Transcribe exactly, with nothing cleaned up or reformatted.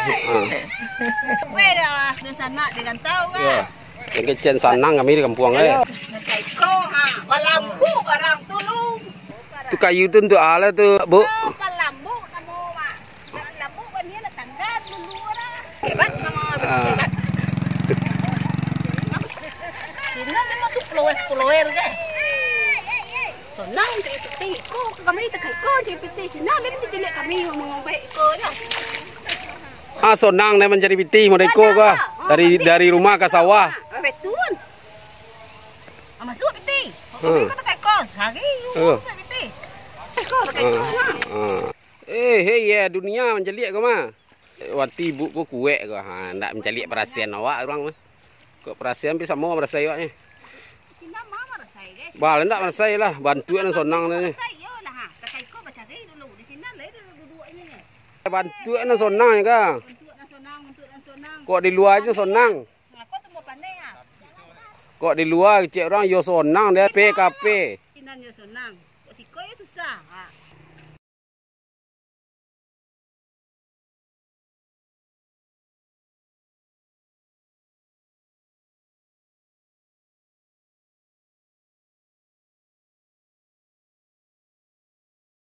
Ha. Weh dah, dah sanak di rantau kan? Ya. Yang kecen sanang kami di kampuang, eh. Nakaiko, ha. Balambu barang tulung. Tu kayu tu untuk ala tu, Bu? Oh, balambu kamu, Mak. Balambu kan dia nak tangga dulu lah. Hebat kamu, ah, hebat. Ini dia masuk follower-follower kan? Sonang cari pitih. Iko kami takaiko cari pitih. Sina lain cari caliak kami mangobek iko je. Ah, sonang deh mancari pitih, model iko ko, ah. Dari, dari rumah ka sawah. Ah, betul. Ah, masuk pitih. Kami ko takaiko sehari. Oh. Pitih. Takaiko, takaiko. Ah. Eh, hei, ya, dunia mancaliak ko mah. Wati ibuk ko kuek ko. Ha, ndak mancaliak parasaian awak urang mah. Kok parasaian pi samo parasai awak ni. Bal, ndak parasai lah. Bantuak nan sonang ni. Bantuak nan sonang ni ka. Kok di lua aja sonang. Kok di lua kecek urang yo sonang deh, P K P. Sinan yo sonang. Kok siko yo susah. Ha.